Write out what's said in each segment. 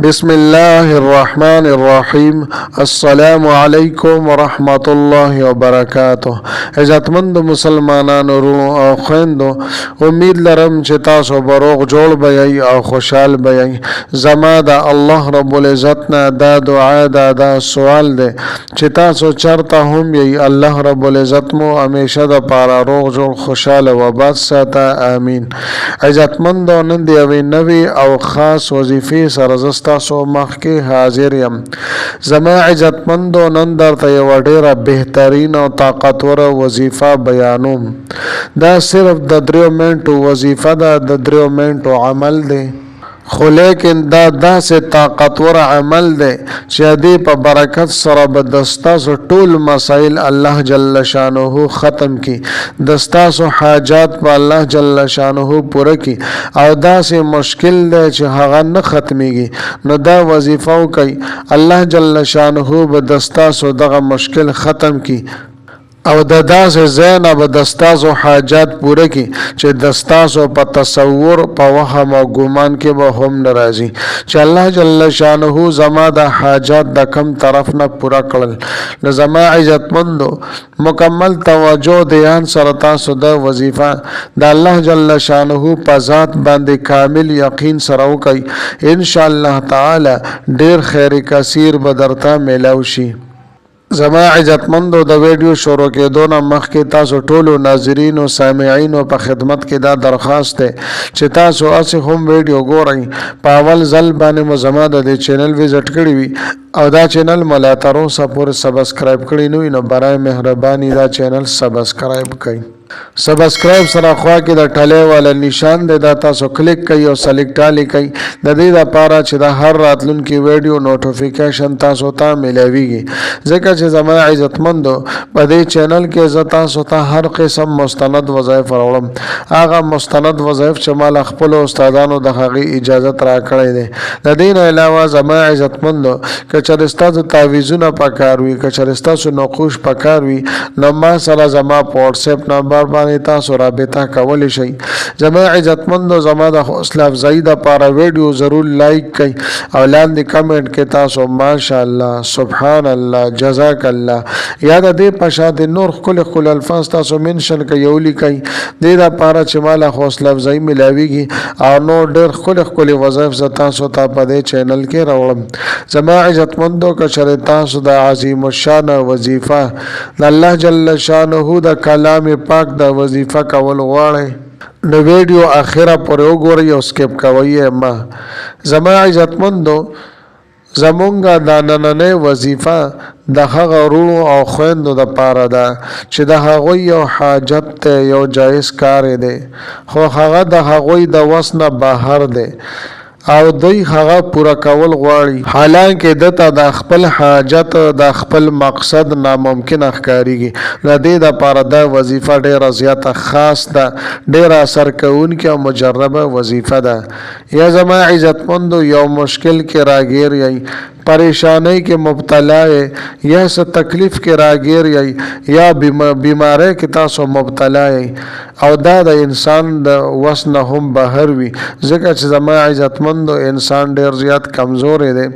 بسم الله الرحمن الرحیم. السلام علیکم ورحمت الله وبرکاته. عزتمند مسلمانانو، وروڼو او خویندو، امید لرم چې تاسو به روغ جوړ به یئ او خوشحال به یئ. زما د الله رب العزت نه دا دعا ده، دا سوال دی چې تاسو چرته هم یئ، الله رب العزت مو همیشه د پاره روغ جوړ، خوشحال او آباد ساته، آمین. عزتمندو، نن د یوې نوې او خاص وظیفې سره زه ستاسو مخکې حاضر یم. زما عزتمندو، نن درته یوه ډیره بهترین او طاقتوره وظیفه بیانوم. دا صرف د دریو منټو وظیفه ده، د دریو منټو عمل دی، خو لیکن دا داسې طاقتور عمل دی چې دې په برکت سره به د ستاسو ټول مسایل الله جل شانه ختم کی، د ستاسو حاجات به الله جل شانه پوره کی، او داسې مشکل دی چې هغه نه ختمیږي، نو دا وظیفه وکئ، الله جل شانه به د ستاسو دغه مشکل ختم کی او د داسې ځای نه به د ستاسو حاجات پوره کړي چې د ستاسو په تصور، په وهم او ګمان کې به هم نه راځي چې الله جل شانه زما د حاجات د کم طرف نه پوره کړل. نو زما عزتمندو، مکمل توجه دیان سره تاسو د وظیفه د الله جل شانه په ذات باندې کامل یقین سره وکئ، ان شاء الله تعالی ډیر خیر کثیر به درته میلاو شي. زما عزتمندو، د ویډیو شروع کېدو نه مخکې تاسو ټولو ناظرینو، سامعینو په خدمت کې دا درخواست دی چې تاسو هسې هم ویډیو ګورئ، په اول ځل باندې مو زما د دې چینل وزټ کړی وي او دا چینل مو لا تر اوسه پورې سبسکرایب کړی نه وي، نو برای مهرباني دا چینل سبسکرایب کړئ. سبسکرایب سره خوا کې د ټلې والا نشان دی، دا تاسو کلیک کړئ او سلیکټ آل کړئ، د دې لپاره چې د هر راتلونکي ویډیو نوټیفیکیشن تاسو ته ملاویږي، ځکه چې زما عزتمندو، په دې چینل کې زه تاسو ته هر قسم مستند وظایف راوړم، هغه مستند وظایف چې ما له خپلو استادانو د هغې اجازت راکړی دی. د دې نه علاوه زما عزتمندو، که چېرې ستاسو تعویذونه پکار وي، که چېرې ستاسو نقوش پکار وي، نو ما سره زما په واټساپ نمبر باندې تاسو رابطه کولی شئ. زما عزتمندو، زما د حوصله افزایي دپاره ویډیو ضرور لایک کړئ او لاندې کمنټ کې تاسو ماشاءالله، سبحان الله، جزاک الله یا د دې په شان د نور ښکلي ښکلي الفاظ تاسو منشن کړئ او ولیکئ، دې دپاره چې ما له حوصله افزایي میلاویږي او نور ډېر ښکلي ښکلي وظایف زه تاسو ته په دې چینل کې راوړم. زما عزتمندو، که چېرې تاسو د عظیم الشان وظیفه، د الله جل شانه د کلام پاک د وظیفه کول غواړئ، نو ویډیو اخره پورې وګورئ او سکیپ کوئ یې مه. زما عزتمندو، زمونږ دا نننۍ وظیفه د هغه وروڼو او خویندو دپاره ده چې د هغوی یو حاجت دی، یو جایز کار دی، خو هغه د هغوی د وس نه بهر دی او دوی هغه پوره کول غواړي، حالانکه ده ته د خپل حاجت، د خپل مقصد ناممکنه ښکاریږي. د دې دپاره دا وظیفه ډیره زیاته خاص ده، ډیره اثر کوونکې او مجربه وظیفه ده. یا زما عزتمندو، یو مشکل کې راګیر یئ، پریشانۍ کې مبتلا یئ، یا څه تکلیف کې راګیر یئ، یا بیمارۍ کې تاسو مبتلا یئ او دا د انسان د وس نه هم بهر وي، ځکه چې زما عزتمندو، انسان ډیر زیات کمزوری دی.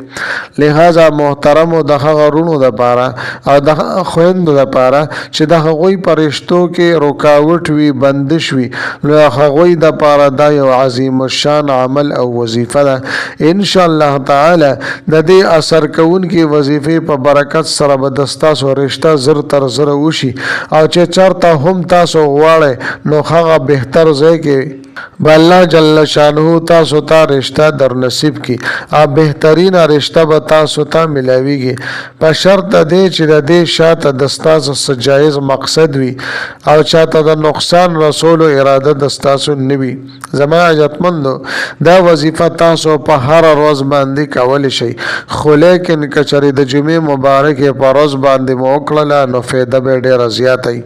لہذا محترمو، د هغه وروڼو دپاره او د هغه خویندو دپاره چې د هغوی په رشتو کې رکاوټ وي، بندش وي، نو د هغوی دپاره دا یو عظیم الشان عمل او وظیفه ده. ان شاء الله تعالی د دې اثر کوونکې وظیفې په برکت سره به د ستاسو رشته زر تر زره وشي او چې چرته هم تاسو غواړئ، نو هغه بهتر ځای کې به الله جل شانه تاسو ته رشته در نصیب کی او بهترینه رشته به تاسو ته ملاویږي، په شرط د دې چې د دې شاته د ستاسو څه جایز مقصد وي او چاته د نقصان رسولو اراده د ستاسو نه وي. زما عزتمندو، دا وظیفه تاسو په هره ورځ باندې کولی شئ، خو لیکن که چېرې د جمعې مبارکې په ورځ باندې مو وکړله، نو فایده به ډېره زیاته وي.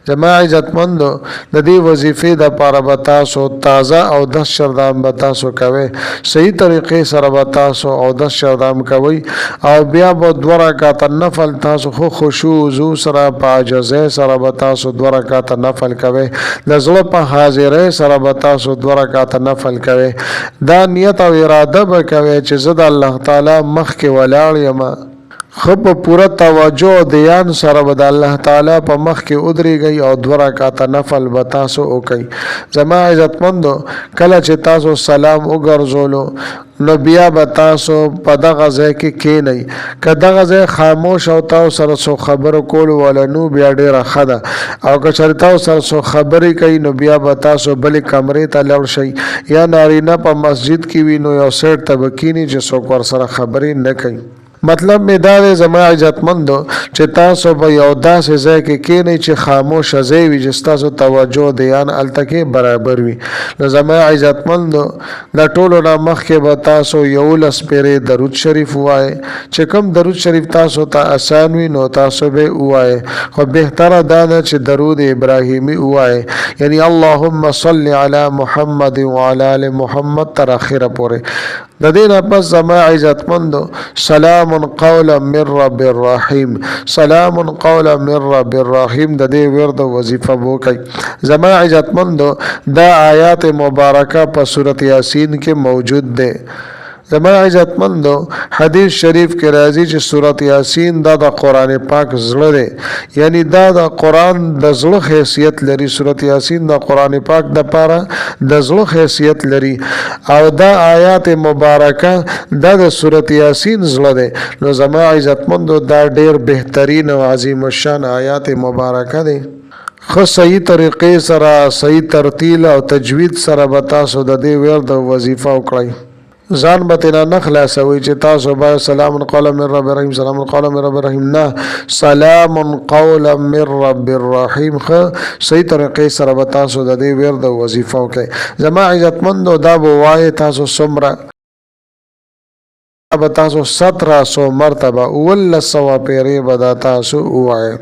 زما عزتمندو، د دې وظیفې دپاره به تاسو تازه اودس شردام به تاسو کوئ، صحیح طریقې سره به تاسو اودس شردام کوئ او بیا به دوه رکعته نفل تاسو خو خشوع وضوع سره په عاجزۍ سره به تاسو دوه رکعته نفل کوئ، د زړه په حاضرۍ سره به تاسو دوه رکعته نفل کوئ، دا نیت او اراده به کوئ چې زه د الله تعالی مخکې ولاړ یم. ښه په پوره توجه او دیان سره به د الله تعالی په مخ کې ودرېږئ او دوه رکعته نفل به تاسو وکړئ. زما عزتمندو! کله چې تاسو سلام وګرځولو نو بیا به تاسو په دغه ځای کې کېنئ. که دغه ځای خاموش او تاسو سره څوک خبرو کولو والا نو بیا ډېره ښه ده او که چېرې تاسو سره څوک خبرې کوي نو بیا به تاسو بلې کمرې ته لاړ شئ یا نارینه په مسجد کې وي نو یو سیټ ته به کېني چې څوک ورسره خبرې نه کوي. مطلب مې دا دی زما عزتمندو چې تاسو به یو داسې ځای کې کینئ چې خاموشه ځای وي چې ستاسو توجه او دیان هلته کې برابر وي. نو زما عزتمندو د ټولو نه مخکې به تاسو 11 پیرې درود شریف ووایئ، چې کوم درود شریف تاسو ته اسان وي نو تاسو به ووایئ، خو بهتره دا ده چې درود ابراهیمي ووایئ، یعنی اللهم صل علی محمد وعلی آل محمد تر اخره پورې. د دې نه پس زما عزتمندو سلام قولا من رب الرحیم، سلام قولا من رب الرحیم، د دې ورد وظیفه وکړئ. زما عزتمندو دا آیات مبارکه په سورت یاسین کې موجود دی. زما عزتمندو حدیث شریف کې راځي چې سورت یاسین دا د قرآن پاک زړه دی، یعنی دا د قرآن د زړه حیثیت لري. سورت یاسین د قرآن پاک د پاره د زړه حیثیت لري او دا آیات مبارکه دا د سورت یاسین زړه دی. نو زما عزتمندو دا ډیر بهترین او عظیم الشان آیات مبارکه دی. ښه صحیح طریقې سره صحیح ترتیل او تجوید سره به تاسو د دې ورد او وظیفه وکړئ. ځان به تینا نه خلاصوي چې تاسو به سلام قولا من رب الرحیم، سلام قولا من رب الرحیم، نه، سلام قولا من رب الرحیم. خو صحیح طریقې سره به تاسو د دې ورد او وظیفه وکړئ. زما عزتمندو دا به وایې تاسو څومره به تاسو 1700 مرتبه 1700 پیرې به دا تاسو ووایئ.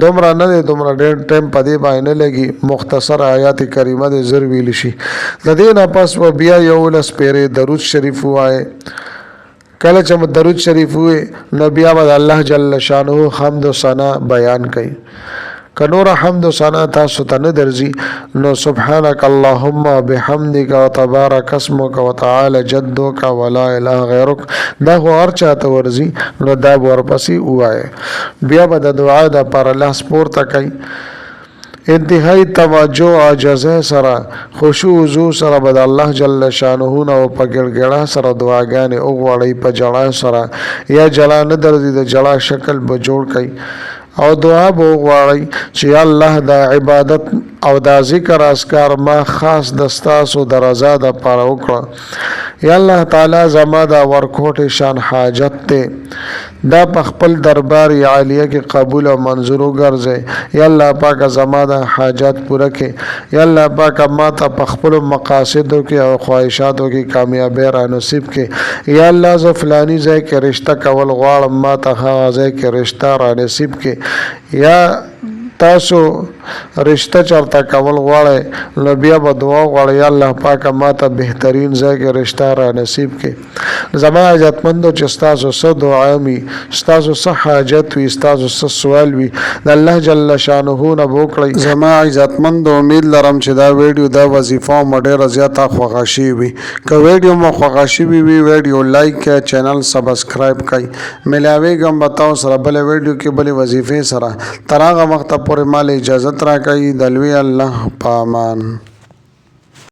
دومره نه دی، دومره ډېر ټایم په دې باندې نه لګي، مختصر آیات کریمه دې زر ویل شي. د دې نه پس به بیا 11 پیرې درود شریف ووایئ. کله چې درود شریف ووایئ نو بیا به د الله جل شانه حمد و ثنا بیان کوي. که نور حمد و ثنا تاسو ته نه درځي نو سبحانك اللهم بحمدك وتبارك اسمك وتعالى جدك ولا اله غيرك، دا خو هر چاته ورځي نو دا به ورپسې ووایئ. بیا به د دعا د پاره لاس پورته کوي، انتهایی توجه عاجزۍ سره خشوع وضوع سره به د الله جل شانه نه او په ګړګړا سره دعاګانې وغواړئ، په ژړا سره یا ژړا نه درځي د ژړا شکل به جوړ کړئ او دعا به وغواړئ چې یا الله دا عبادت او دا ذکر اذکار ما خاص د ستاسو د رضا د پاره وکړه. یا الله تعالی زما دا ورکوټې شان حاجت دی، دا په خپل دربار عالیه کې قبول او منظور وګرځي. یا الله پاک زما دا حاجت پوره کړي. یا الله پاک ما ته په خپل مقاصدو کې او خواهشاتو کې کامیابی را نصیب کړي. یا الله زه فلانی ځای کې رشته کول غواړم، ما ته هغه ځای کې رشته را نصیب کړي. یا تاسو رشته چرته کول غواړئ نو بیا به دعا وغواړئ یا الله پاک ما ته بهترین ځای کې رشته را نصیب کړي. زما عزتمندو چې ستاسو څه دعا وي، ستاسو څه حاجت وي، ستاسو څه سوال وي، د الله جل شانه نه به وکړئ. زما عزتمندو امید لرم چې دا ویډیو دا وظیفه مو ډېره زیاته خوښه شوې وي. که ویډیو مو خوښه شوې وي ویډیو لایک کړئ، چینل سبسکرایب کړئ. ملاویږم به تاسو سره بله ویډیو کې بلې وظیفې سره. تر هغه وخته پورې مال اجازت راکړئ. د لوی الله په امان.